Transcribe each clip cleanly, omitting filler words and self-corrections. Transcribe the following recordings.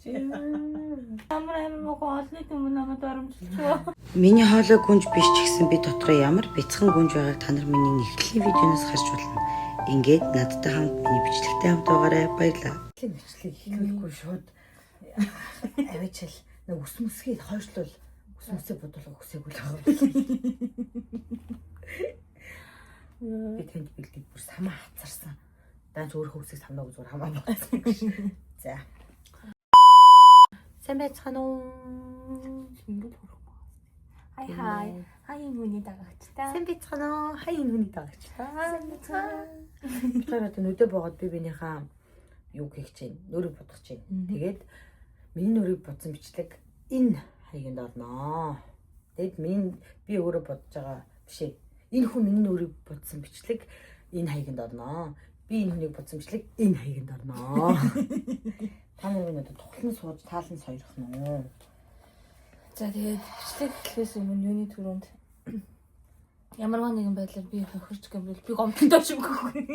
Ямар амар мого олны түмэн намайг дарамтлчихв. Миний хоолой гүнж биш ч гэсэн би дотроо ямар бяцхан гүнж байгааг та нар миний эхлэлийн видеоноос харж болно. Ингээд надтай хамт миний бичлэгтэй хамт байгаарай. Баярлалаа. Бичлэг бичлэг хийхгүй шууд аваачаал нэг ус мөсгийг хойшлуул ус мөсөө бодуулах өсөөгүй л байгаа. Би танд бэлдээд бүр самаа хацарсан. Даанч өөрөө үсгийг самнаа зүгээр хамаа бодсон гэж. За. Сайн байцгаана уу? Шингэл хөрөх. Хай хай. Хай хүний дагагчтай. Сайн байцгаана уу? Хай энэ хүний дагагч та. Сайн байцгаана. Тэгэхээр одоо нүдэ боогод би биенийхээ юу хийх чинь нүрийг будах чинь. Тэгээд миний нүрийг будсан бичлэг энэ хаягнд орноо. Тэгэд миний би өөрөө бодож байгаа биш ээ. Энэ хүн миний нүрийг будсан бичлэг энэ хаягнд орноо. Би энэ хүнийг будсан бичлэг энэ хаягнд орноо. Та нар минь одоо тухлан сууж таалан сойрох нь уу? За тэгээд бичлэг эхлэхээс өмнө юуны түрүүнд ямарваа нэгэн байдлаар би хохирч гэмвэл би гомдолтой шиг үгүй.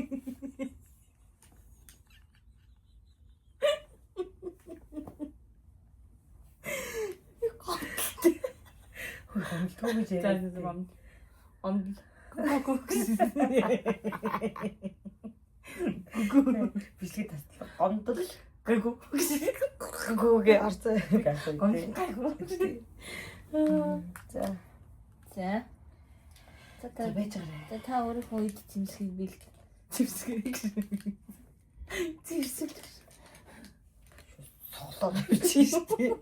Хөр гомдолтой гэж За яриад. за гомдол. Гомдол. Гүгү гэсэн. Гүгү. Бичлэг таслах гомдол Гүгү гэсэн. гүгээ орцоо. Гомдол гайгүй. За. За. За та За байж байгаарай. За та өөрийнхөө эд зэмсгийг бэлд. Зэмсгийг. Зэмсэг. Цоглоод бичиж шүү дээ.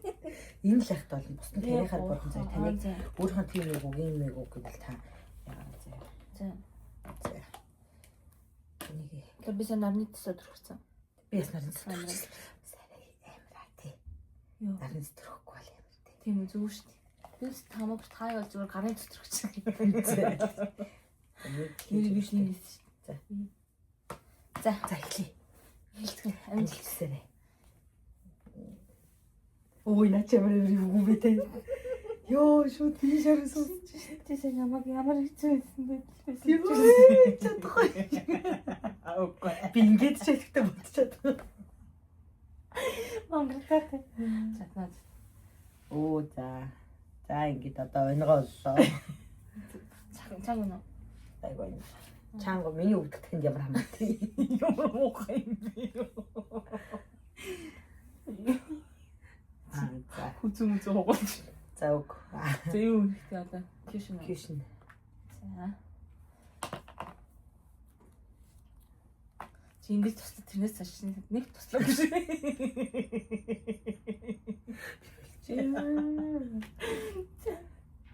Энэ л яхад болно. Бусд нь таныхаар бодон заяа. Таныг За. өөрийнхөө тийм нэг үг юм нэг үг гэвэл та яагаад заяа. За. За. Энийг Тэр би сая нарны төсөө төрчихсөн. би яс нарын Амар. зүтгэж. Сарай амар аа тий. Юу. Нарын зүтгэхгүй бол амар тий. Тийм үү зүгээр шүү дээ. Би ч тамаг та яа зүгээр гарын төсөрчихсөн. Энийг Нэр би хийж тийм байсан шүү За. дээ. За. За эхлэе. Хэлцгэн. Амжилт Амжилт. хүсээрэй. Ой наа чи ямар амар юм бэ те. Йоо шууд би шарсан сонсч шин. Чи сая намайг ямар хэцүү байсан бэ? Йоо чадахгүй. Үгүй. Би ингээд ч хэлэхдээ бодож чадахгүй. Монголтай. Чаднаа. Оо за. За ингээд одоо онгоо боллоо. Цаг цаг үнэ. Айгуу. Чанга миний өвдөгтэнд ямар хамаатай. Ямар муухай юм бэ? Аа за. Хүзүү мүзүү хугуулж. За үг. За юу ихтэй одоо кишин. Кишин. За. Чи ингэж туслах тэрнээс цааш нэг туслах гэж.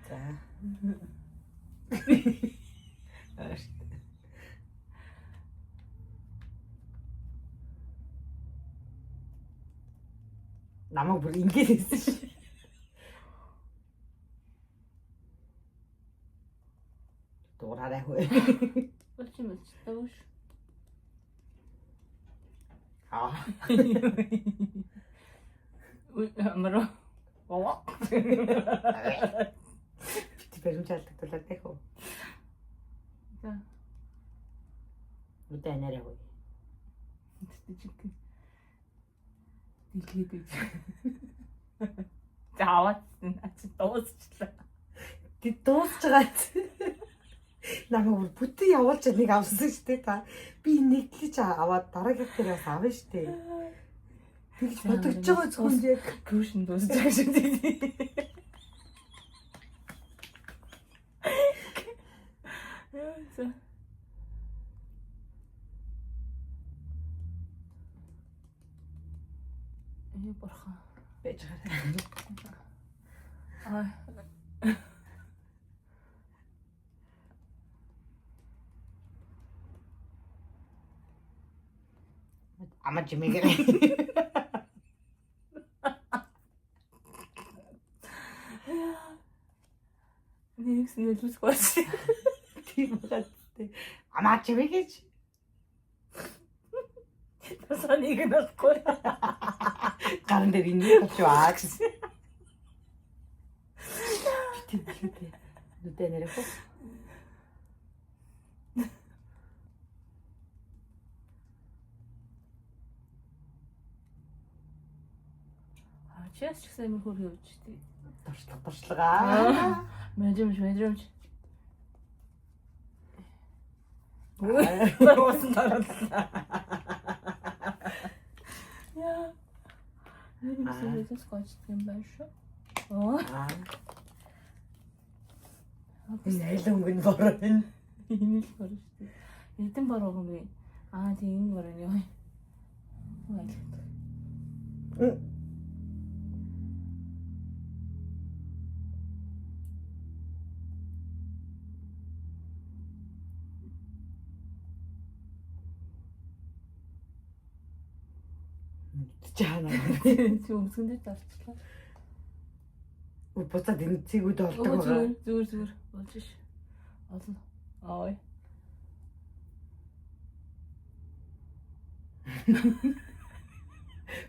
За. Намайг бүр ингэж хэлсэн шин. Дуураарай хөө. Болчих юм чи тагш. Аа. Үгүй амар. Оо. Бит баримжаалдаг дэх үү? За. Үдэ анаарай хөө. Тэгэж дэлгээд үз. За аваад чи дуусчлаа. Тэг дуусч байгаа. Намайг бүр бүтэн явуулж нэг авсан шүү дээ та. Би нэгтлэж аваад дараагийнх дээр бас авна шүү дээ. Тэгж бодогдож байгаа зөвхөн яг Кушн дуусч байгаа шүү дээ. За. Ээ бурхан. байж байгаа. Аа. Ама жимээг. Нэгс нэлмэс болсон. Тийм байгаа тий. Ама жимээг. Тасаа нэг нь байхгүй. Гаран дээр ингэ болчихваа гэсэн. Тийм үү. Нүдэ нэрэх үү? Аа, чи яс ч гэсэн амар хөр явж штий. Туршлага туршлага. Мэдрэмж мэдрэмж. Уусан дараалал. Яа. Нэг юм сэвэс гоочдаг юм байна шүү. Оо. Аа. Энэ аль өнгө нь бороо энэ. Энэ л бороо шүү дээ. Эдэн бороо юм бэ? Аа тийм энэ бороо ёо. Ой. Чаана. Чи өмсгөн дээр дарчлаа. Үу буцаад энэ цэгүүд олдог Өө байгаа. зүгээр зүгээр зүгээр болж ш. Олон. Ой.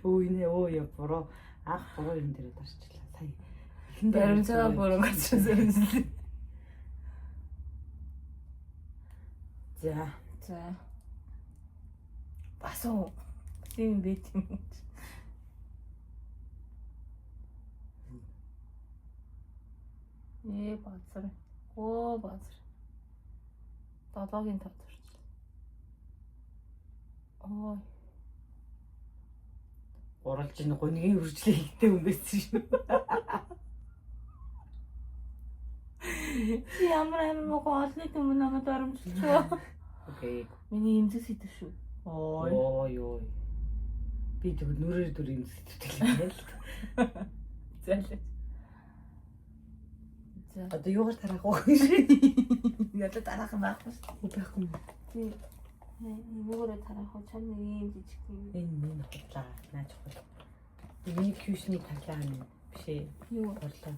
Өө энэ өө я буруу. Анх буруу юм дээр дарчлаа. Сая. Эхэндээ Баримцаа буруу гарсан зэрэг. За. За. Бас уу. Тийм байт юм. Ээ базар. Оо базар. Долоогийн тав төрчихлөө. Ой. Гуралж энэ гунигийн үржлээ хийгтэй юм байсан шүү. Чи ямар амар мого олны түмэн намайг дарамжлчихв. Окей. Миний эмзэг сэдв шүү. Ой. Ой ой. Би тэгвэл нүрээр дүр юм сэтгэл юм л. Зайлаа. За. Одоо юугаар тараах вэ? Надад дараах юм байхгүй шүү. Үгүй байхгүй юм. Тий. Нүгээрээ тараах уу? Чам нэг ийм жижиг юм. Энэ энэ худлаа. Наач хул. Миний кюшний тарлаа юм биш ээ. Юу? Борлоо.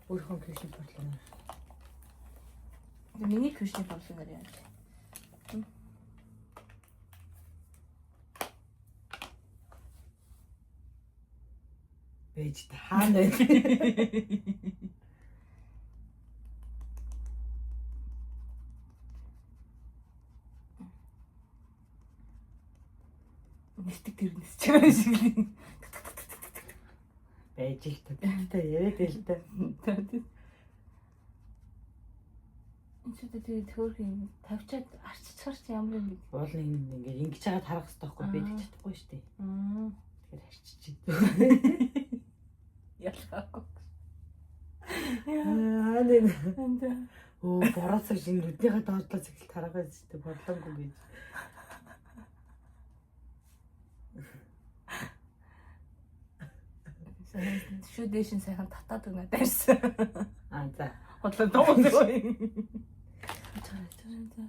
Өөрийнхөө кюшний борлоо. Миний кюшний борлоо нэр яаж? Бэж та хаана вэ? Нэртэг тэрнэс чамаа шиг л. Байж л та. Та яриад байл та. Энэ ч одоо тэгээд хөөх юм тавьчаад арччихар чи ямар юм бэ? Уул нэг ингээд ингэж байгаа тарах хэрэгтэй байхгүй би тэгж чадахгүй шүү дээ. Аа. Тэгэхээр харчиж. Ялгаагүй. Аа нэг Энд өө бороосоо шинэ нүднийхээ доотлоо зэгэл тарах байсан шүү дээ. Борлоонгүй байж. шүү дээшин сайхан татаад өгнө дайрсан. Аа за. Хотлоо дуу. За за за.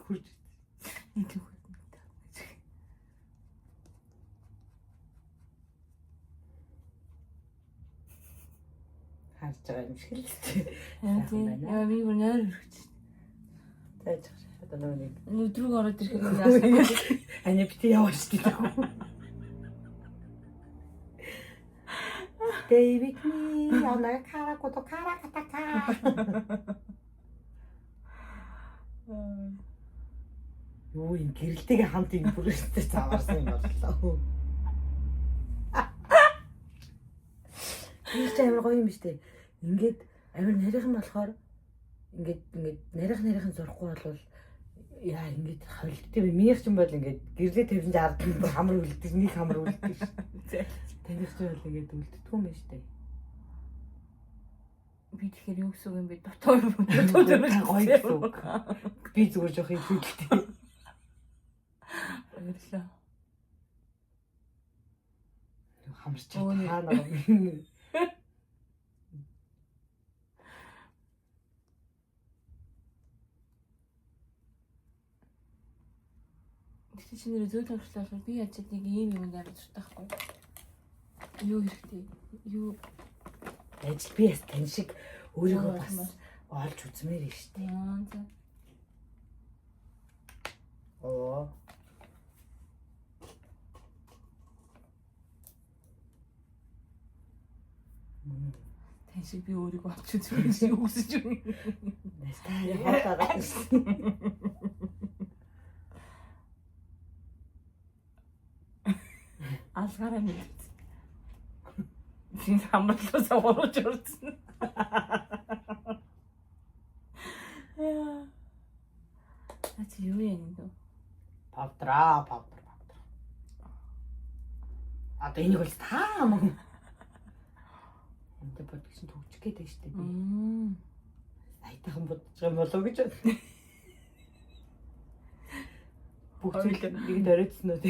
Хурж. Нэг л хөрт. Харж байгаа юм шиг л дээ. Яа тийм. Яа би бүр нойр өргөж. Зааж одоо нөгөө нэг Нүд рүү ороод ирэхэд яасан. Аня бити яваа шүү дээ. David me on a каракото каракатака. Юу юм гэрэлтэйгээ хамт юм бүрээстэй заваарсан юм боллоо. Тэр чинь амар гоё юм штэ. Ингээд амар нарийнхан болохоор ингээд ингээд нарийнх нарийнхан зурхгүй болвол яа ингээд холдтой юм. Минийх ч юм бол ингээд гэрлээ тавьсан чи ард нь бүр хамар үлдэж нэг хамар үлдэж шүү. Таних ч бол ингээд үлддэггүй юм байна штэ. Би тэгэхээр юу гэсэн үг юм бэ? Дутуу юм. Дутуу Гоё гэсэн үг. Би зүгээр жоох юм шүлтэй. Баярлалаа. Хамарч Өө, нэ. хаана байгаа. Тэгтээ чи нэрээ зөөл хөвчлээ болохоор би яаж нэг ийм юм амар дуртай байхгүй. Юу хэрэгтэй? Юу Ажил би бас тань шиг өөрийгөө Юу бас олмоор. олж үзмээр нь штэ. Аа за. Оо. Мөн. Тань шиг би өөрийгөө авч үзэх шиг үсэж байна. Настаа хоолоо гэсэн. Алгаараа мэдсэн. Би хамарлуусаа урууж урдсан. Яа. Наа чи юу юм бэ? Павдраа, павдр, павдр. Одоо энийг бол та мөн. Энд бодгсон төгжих гээд байна шүү дээ. Би Мм. саятайхан бодож байгаа юм болов уу гэж бодсон. Бүх зүйл нэгэнд оройтсон уу те.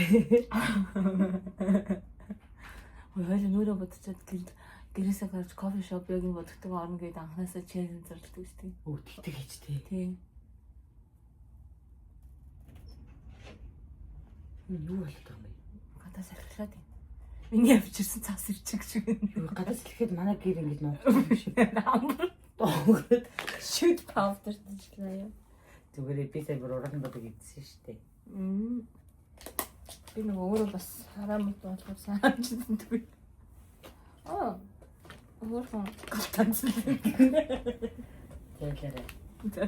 Хөөе хоёул нүрээ бодчиход гэр гэрээсээ гарч кофе шоп яг энэ бодогтойгоо орно гэдээ анханасаа челленж зарлдаг шүү дээ. Өө тэгтэг хийж те. Тий. Энэ юу болоод байгаа юм бэ? Гадаа салхилаад байна. Миний авчирсан цаас ирчих гэж байна. Юу гадаа сэлэхэд манай гэр ингэж нуугдсан юм шиг. Амар Доогод шүд павдер гэжлээ юу. зүгээр би сая бүр уран бодог идсэн шүү дээ. Мм. Би нэг өөрөө бас хараа мут болохоор сайн амжиндгүй. Аа. Өөрхөн галтансан. Зайлаарай. За.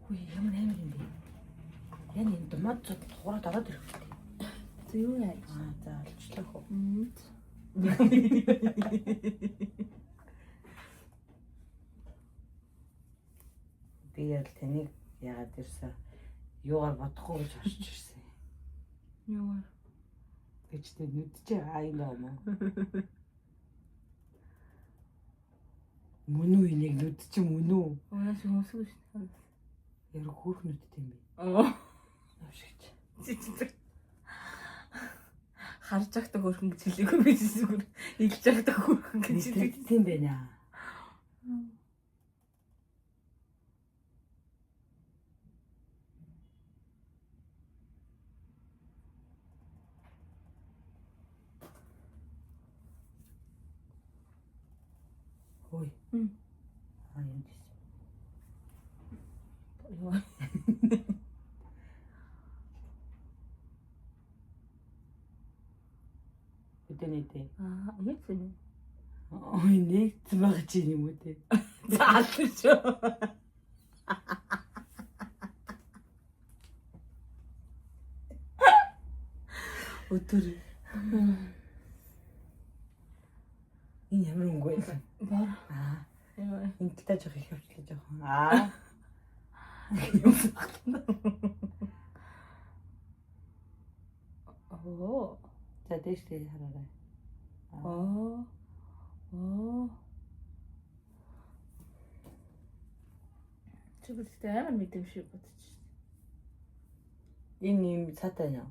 Хүй ямар амар юм бэ? Яг энэ томат цод хуураад ороод ирэх үү? Зэ юу яа? Аа за олчлоо хөө. Мм. Би яг таныг яагаад ирсэн? Юугаар бодохгүй гэж орж ирсэн. Юу. Би ч тэ нүдчээ аа юм даа юм уу? Мөн үү энийг нүд чи мөн үү? Өнөөс хүмүүсгүй шүү дээ. Яг хөөх нүдтэй юм бэ? Оо. Навшигч. Харж байхдаа хөөрхөн гэж хэлээгүй би зүгээр илж байхдаа хөөрхөн гэж хэлдэг. Тийм байна. Хөөе. Мм. Аа юм тийс. Юу. Өдөөний дээ. Аа, яг зэн. Ой, нэгдсэн байгаа чи юм уу те. За алсан шүү. Өдөр Энэ ямар өнгө вэ? бор. Аа, Юу. энэ талаа жоох их явчлаа жоохон. Аа. Оо. За дээш дээр хараарай. Оо. Оо. Чи бүртээ амар мэдэм шиг бодчих. Энэ юм сатай юу?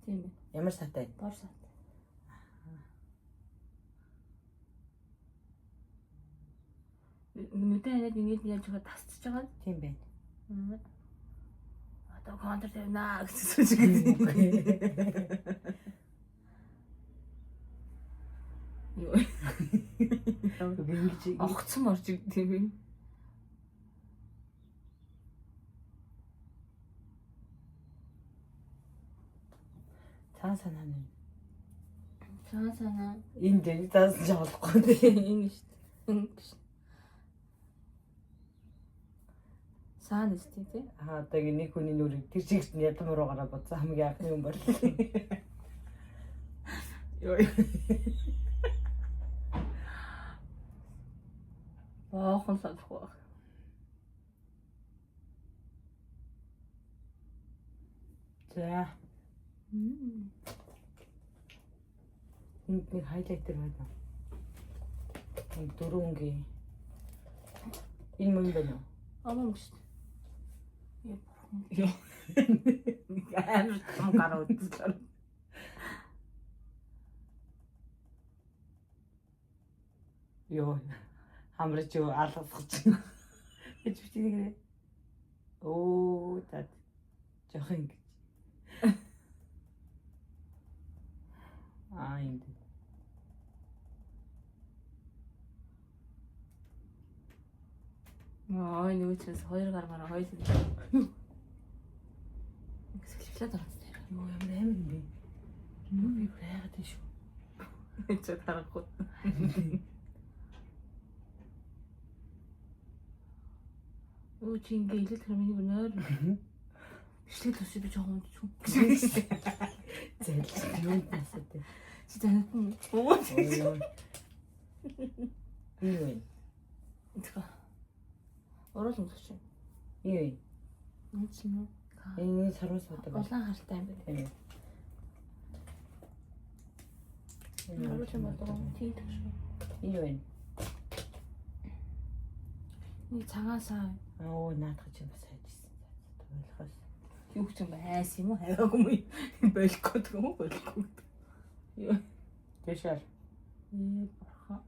Тийм ээ. Ямар сатай? Бор сат. Нүдэн ханиад ингэж яаж байгаа тасчих байгаа. Тийм байна. Мм. Одоо контр тавина гэсэн сүжиг. Юу. Би ингэж Огцом орж ирд юм бэ? цаан санаа нь. Цаан санаа. Энэ дээр заасан ч болохгүй тий. Энэ шүү дээ. Энэ биш. Саан үстэй тий. Аа одоо ингэ нэг хүний нүрийг тэр чигт нь ядам руугаараа бодсон хамгийн анхны юм боллоо. Йоо. Баахан салах байх. За. Энд нэг хайлайтер байна. Нэг дөрвөн өнгийн. Энэ мөн байна уу? Амаа мөн шүү дээ. Яа бурхан. Йоо. Амар том гараа үзлээ. Йоо. Хамраж юу алгасах чинь. Гэж бичдэг. Оо за. Жохон ингэж. Аа юм дээ. Ой нөгөө чинь хоёр гар мараа хоёр. Ингэ сэлгэлээд байгаа юм. Йоо ямар амар юм бэ? Юу би бүр айгаад байна шүү. Чи харахгүй. Өө чи ингээ илэл тэр миний нойр. Бичлэг төсөө би жоохон унтчих. Зэлж юм насад. Чи таньдсан. Өө. Юу вэ? Тэгэхэ. Уруул өмсөж чинь. Юу вэ? Энэ чинь юу? Энэ сармус бодог. Улаан хартай юм байна. Тийм. Уруул юм бодог. Тийм шүү. Энэ юу вэ? Нэг цагаан саа. Оо наадах чинь бас хайжсэн. Ойлгоос. Юу ч юм айс юм уу? Хайгаагүй юм уу? Болох гэдэг юм уу? Болохгүй гэдэг. Юу? Тэшэр. Ээ бурхан.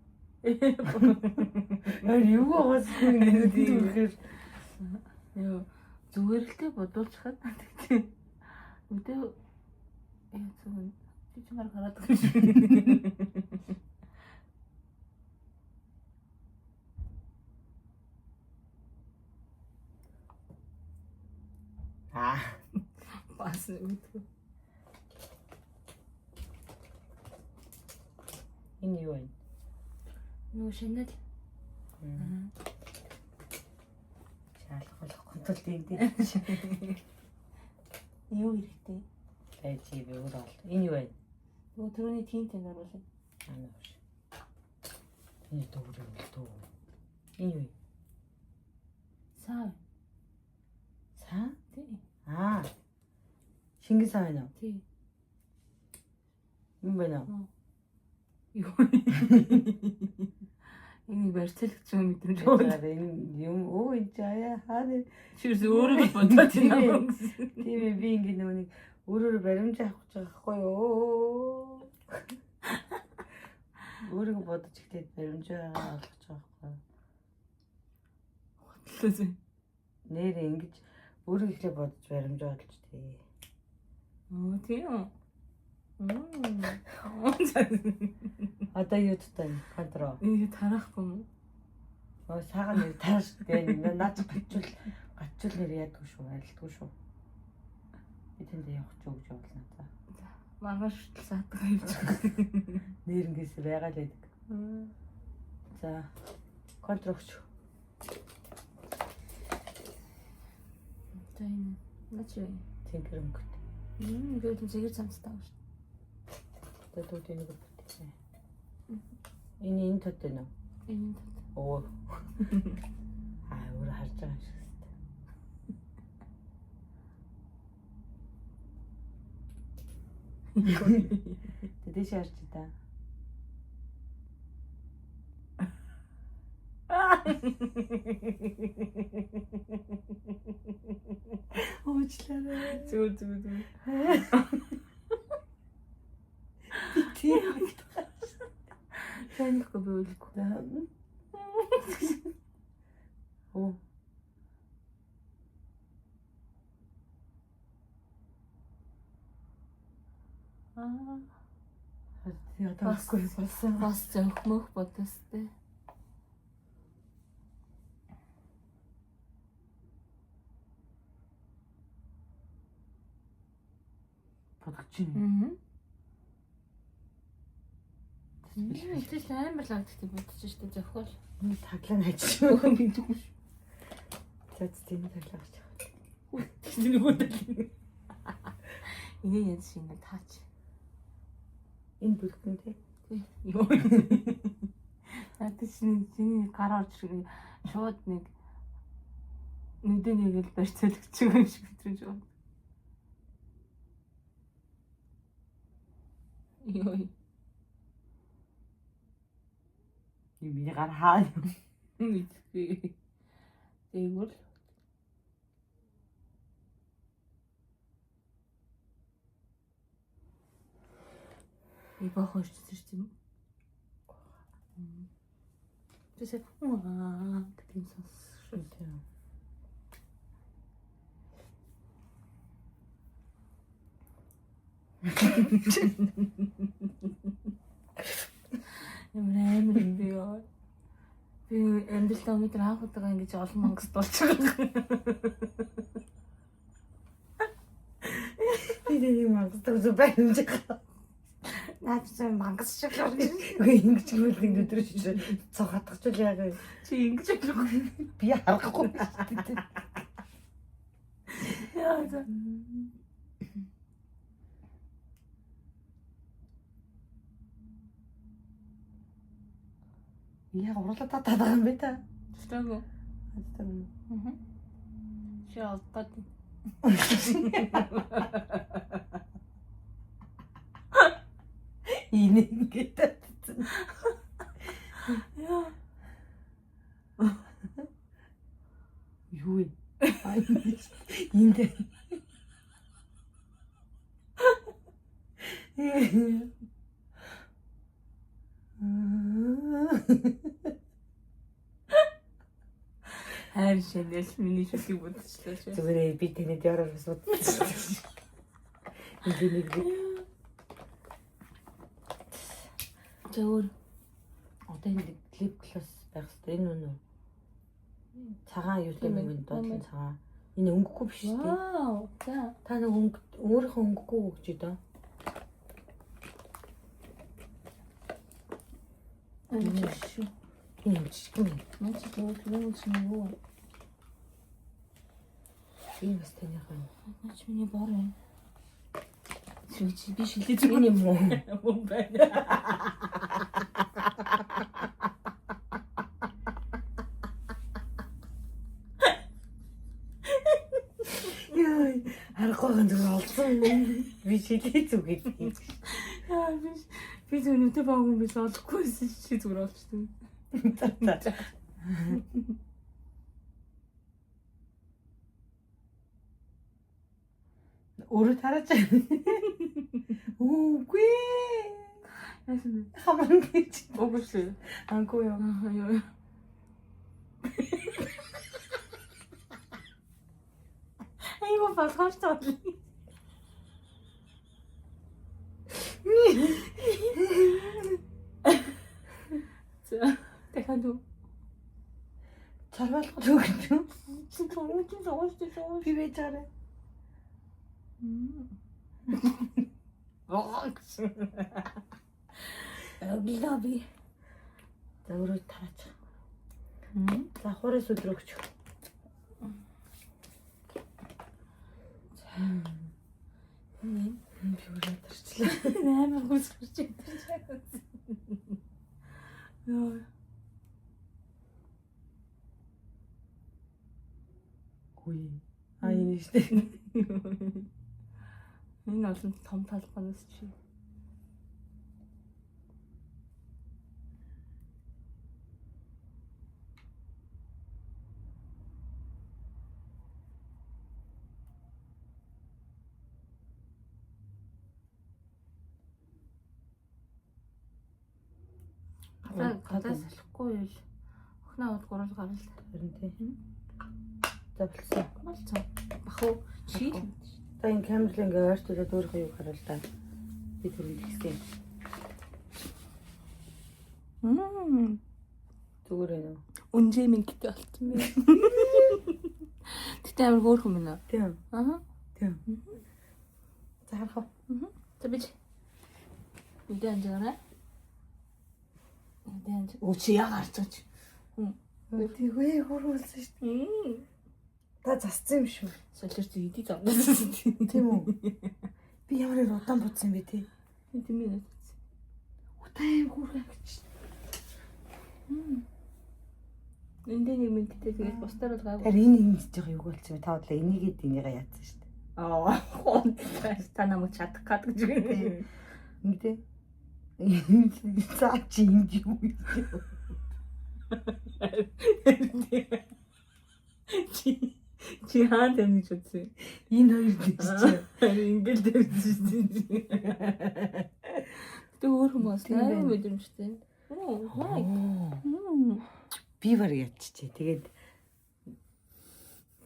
Өөр юу гоосгүй нэг үнхээр Юу зүгээр л тэ бодуулчихад тэгтээ. Өдөө зүгээр чи чамаар хараад байгаа юм шиг. Аа. Бас өдөө. Энэ юу вэ? Нөгөө шинэл. Шаалх болохгүй тул юм дээ. Юу хэрэгтэй? Байж би өөр ол. Энэ юу вэ? Нөгөө түрүүний тийм тэнд оруулаа. Аа нөөш. Энэ дүүр юм л дүү. Энэ юу вэ? Саа. Саа? Тий. Аа. Шингэн саа байна уу? Тий. Юм байна уу? Юу? Энийг барьцаалагч юм мэдрэмж байна. Энэ юм өө энэ жаа хаа Чи ерөөсөө өөрөө л бодоод байна юм гэсэн. Тийм ээ би ингэ нөгөө нэг өөрөөр баримж авах гэж байгаа байхгүй юу? Өөрийгөө бодож ихтэй баримж байгаа олгож байгаа байхгүй юу? Бодлоо. Нэр ингэж өөрийгөө ихлэ бодож баримж олж тээ. Оо тийм үү. Одоо юу тутаа контро. Энийг тарахгүй юм. Оо саагаа нэр таарш дээ. Наач гачвал гачвал нэр яадгүй шүү, арилдгүй шүү. Би тэнд явах ч үг явуулна за. Маргааш хүртэл саадаг юм чи. Нэр ингээс байгаа л байдаг. За. Контро өгч. За энэ наач юу? Тинкер өнгөт. Ингээд зэгэр цамцтай байна шүү. За дүүд энийг бүтээе. Энэ энэ тод байна уу? Энэ тод. Оо. Аа өөрөө харж байгаа юм шиг хэвээр. Тэ дэше харж та. Уучлаарай. Зүгээр зүгээр зүгээр. Тийм. Танихгүй би үлэхгүй. Оо. Аа. Одоо үгүй болсон. Бас зөнхмөх бодостой. Бодож байна. Аа. Итэл амар л агттай бодож штэ зохиол. Энэ таглаа найж. Мэдгүй шүү. За тийм таглаа гарч. Тэр нөгөө тал. Энэ янз шиг ингэ таач. Энэ бүрхэн тий. Юу. Надад чинь чиний гар орж ирэх шууд нэг нүдэ нэг л барьцаалагч юм шиг мэдрэмж байна. Йой. Юм миний гар хаа юм. Мэдгүй. Тэгвэл Ибо хойч тийм үү? Тэсэ аа гэдэг юм сонссон. Тийм. Ямар амар юм бэ ёо. Би амьдралдаа өнөөдөр анх удаага ингэж олон мангас болж байгаа. Би нэг мангас зү баримж байгаа. Наад чинь мангас шиг л орж. Үгүй ингэж ивэл нэг өдөр шиг цог хатгachвал яах вэ? Чи ингэж хэлэх. Би харахгүй шүү дээ. Яа за. Яг урлаа татаад байгаа юм бэ та? Тэгтээгүй. Хатдаг юм. Аа. Чи алдаад. Энэ ингэж татсан. Яа. Юу вэ? Аа, энд. Хайр шинэл миний шүлгийг бодчихлоо шүү. Зүгээр би танид яраар бас бодсон. Нэг нэг За өөр. Одоо энэ лип глосс байх хэрэгтэй. Энэ үнэ үү? Цагаан юу Тийм юм ээ, бэ? Доотлон тийм ээ. цагаан. Энэ өнгөгүй биш үү? Вау. За. Та нэг өнгө өөрийнхөө өнгөгүй өгч дөө. Энэ шүү. Энэ юм жижиг юм. Наа чи зүгээр юм чи юу? Энэ бас таных юм. Наа чи миний бор юм. Чи чи би шилээ Энэ юм уу? Мөн байна. Яа, харахгүй гэн зүгээр олсон юм. Би шилээ зүгээд. Яа би би зөв нүдэ баагүй биш олохгүйсэн чи зүгээр олчтой. За. Өөрөө тараач. Үгүй. Яасан бэ? Хамран гэж. Үгүй шүү. Аагүй юу. Аа ёо. Айгу болгоомжтой болно. За дахиад үү? Чарвалах зүг юм. Чи чамд чи зогсож шүү. Би байж байгаарай. Аа гэсэн. Өглөө би. За өөрөө тараач. За хуурай сүдрөгч. Энэ Би өөрөө тарчлаа. амар хүсэрч идэж. Йоо. Үгүй. Аа энэ шүү дээ. Энэ олон том талбанаас чи. Гадаа гадаа салахгүй юу? Охиноо аваад гурал гарал. Харин тий. За болсон. Болцсон. Бах уу? Чи л. За энэ камер л ингээ ойртуулаад өөрийнхөө юг харуул та. Би түрүүнд тэгсэн. Мм. Зүгээр ээ нөө. Үнжээ мингтэй болцсон бэ. Гэтэ амар хөөрхөн байна. Тийм. Аа. Тийм. За харах уу. За би. Мэдээ анжаарай. Мэдээ анж. Өө чи яг харж байгаа чи. Тэгвээ хөөрүүлсэн шүү дээ. Мм. Та зассан юм шүү. Солиор чи иди замдсан. Тийм үү? Би ямар их удаан будсан юм бэ те? Тийм ээ. Удаан юм хөөрхөн гэж. Энд нэг мингтэй тэгээд бусдаар бол гайгүй. Тэр энэ энэ гэж байгаа юу болсон бэ? Та бодлоо энийгээд энийгээ яатсан шүү дээ. Аа. Та намайг чадах гад гэж. Ингэдэ. За чи энд юу юм? Чи чи хаан тань гэж үзсэн. Энэ хоёр гэж чи. Ингээл тавьсан шүү дээ. Гэтэ өөр хүмүүс Тийм байна. амар мэдрэмжтэй. Оо, хай. Мм. Би баг ятчихэ. Тэгээд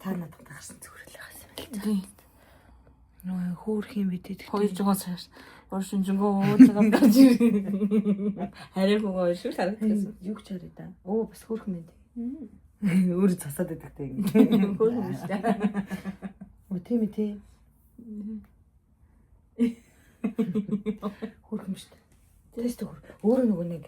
та надад гарсан зүгээр л байгаасан байл. Тийм. Нөө хөөх юм бэ те. Хоёр жогоо цааш. Уршин жингөө ууцгаа гарч ирсэн. Харин гоо шиг харагдсан. Юу ч харъя да. Өө бас хөөх юм бэ. Мм. Өөрөө засаад байдаг те ингэ. Хөөр юм шүү дээ. Өө тийм ээ те. Хөөх юм шүү дээ. Тест өөрөө нөгөө нэг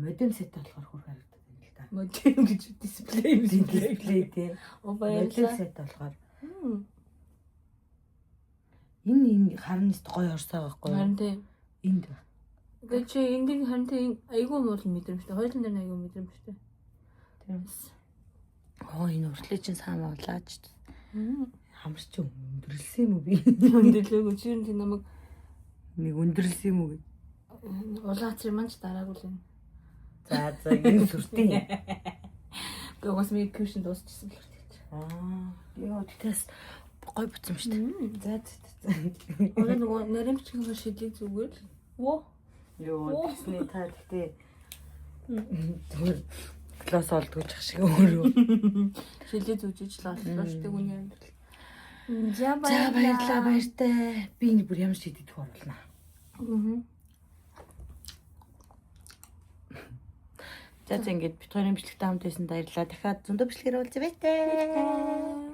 модем сет болохоор хөр харагдаад байна л да. Модем гэж дисплей юм шиг. Дисплей тий. Оо Модем баярлалаа. сет болохоор Мм. энэ энэ харнест гоё орсоо байхгүй юу? Харин тий. Энд байна. Гэхдээ чи эндийг харин тий айгүй муу мэдрэмжтэй. Хоёулын дээр нь айгүй мэдрэмжтэй. Тийм. Оо энэ уртлыг чинь сайн уулаач. Мм. Хамар чи өндөрлсөн юм уу би? Өндөрлөөгүй чи юм тий намайг Нэг өндөрлсөн юм уу гэж. улаацрын маань ч дараагүй л юм. За за энэ сүртэй. Гэхдээ угаас миний кюшн дуусчихсан л хэрэгтэй. Аа ёо тэгтээс гоё бүтсэн шүү дээ. За за за. Одоо нөгөө наримчгийн шидлэг зүгээр л. Воо. Ёо тэгсний та тэгтээ зүгээр глосс олдгож ах шиг өөрөө. Шилээ зүжиж л оллоо шүү дээ үний амьдрал. За За баярлалаа баяртай. Би энэ бүр ямар шийдэх оруулна. Аа. За за ингээд бит хоёрын бичлэгтэй хамт байсан баярлалаа. Дахиад зөндөө бичлэгээр уулзъя баяртай. Аа.